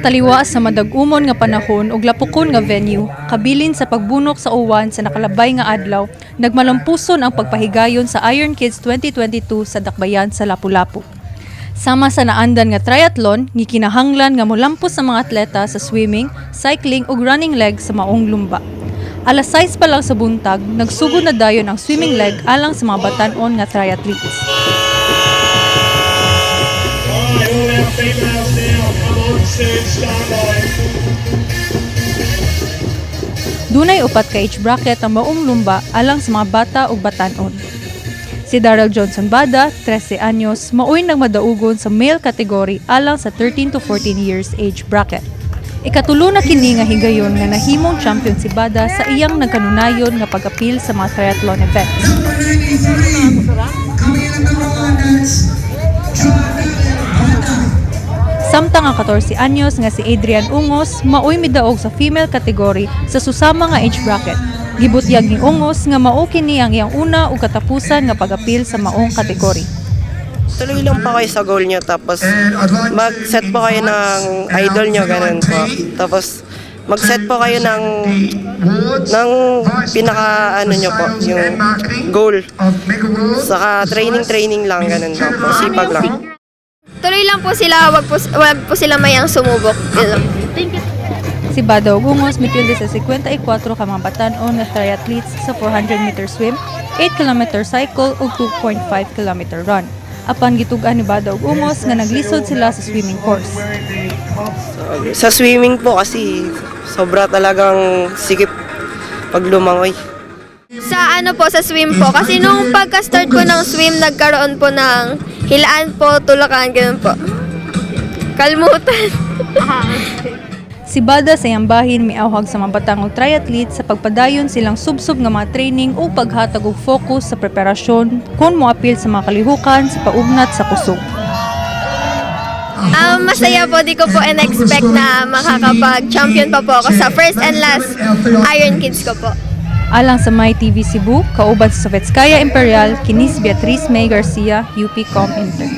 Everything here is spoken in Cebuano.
Taliwa sa madag-umon nga panahon ug lapukon nga venue, kabilin sa pagbunok sa uwan sa nakalabay nga adlaw, nagmalampuson ang pagpahigayon sa Iron Kids 2022 sa Dakbayan sa Lapu-Lapu. Sama sa naandan nga triathlon, gikinahanglan nga molampos sa mga atleta sa swimming, cycling ug running leg sa maong lumba. Alas 6 pa lang sa buntag, nagsugod na dayon ang swimming leg alang sa mga batan-on nga triathletes. All right, all our females now, come on to start line. Dunay upat ka age bracket ang maong lumba alang sa mga bata ug batan-on. Si Daryl Johnson Bada, 13 anyos, maoy nagmadaugon sa male category alang sa 13 to 14 years age bracket. Ikatulo na kini nga higayon nga nahimong champion si Bada sa iyang nagkanunayon nga pag-apil sa mga triathlon events. Number 93, coming in at number 1, that's John Bada. Samtang ang 14 anyos nga si Adrian Ungos maoy midaog sa female category sa susama nga age bracket. Gibutyag ni Ungos nga mao kini ang iyang una ug katapusan nga pag-apil sa maong kategory. Tuloy lang po kayo sa goal nyo, tapos mag-set po kayo ng idol nyo, ganun po. Tapos mag-set po kayo ng pinaka ano nyo po, yung goal. Saka training training lang, ganun lang po, sipag lang. Tuloy lang po sila, wag po sila mahiyang sumubok. Yun lang. Si Bada ug Ungos mipildi sa 54 ka mga batan-on nga triathletes sa 400-meter swim, 8-kilometer cycle ug 2.5 kilometer run. Apan gitug-an ni Bada ug Ungos nga naglisod sila sa swimming course. Sa swimming po kasi sobra talagang sikip pag lumangoy. Sa ano po, sa swim po. Kasi nung pagka-start po ng swim, nagkaroon po ng hilaan po, tulakan, ganun po. Kalmutan. Si Bada sa iyang bahin miawhag sa mga batang og triathlete sa pagpadayon silang subsob nga mga training o paghatag og focus sa preparasyon kung moapil sa mga kalihukan sa paugnat sa kusog. Masaya po, di ko po in-expect na makakapag-champion pa po ako sa first and last Iron Kids ko po. Alang sa My TV Cebu, kauban sa Sovetskaya Imperial, kini si Beatrice May Garcia, UP Com Inter.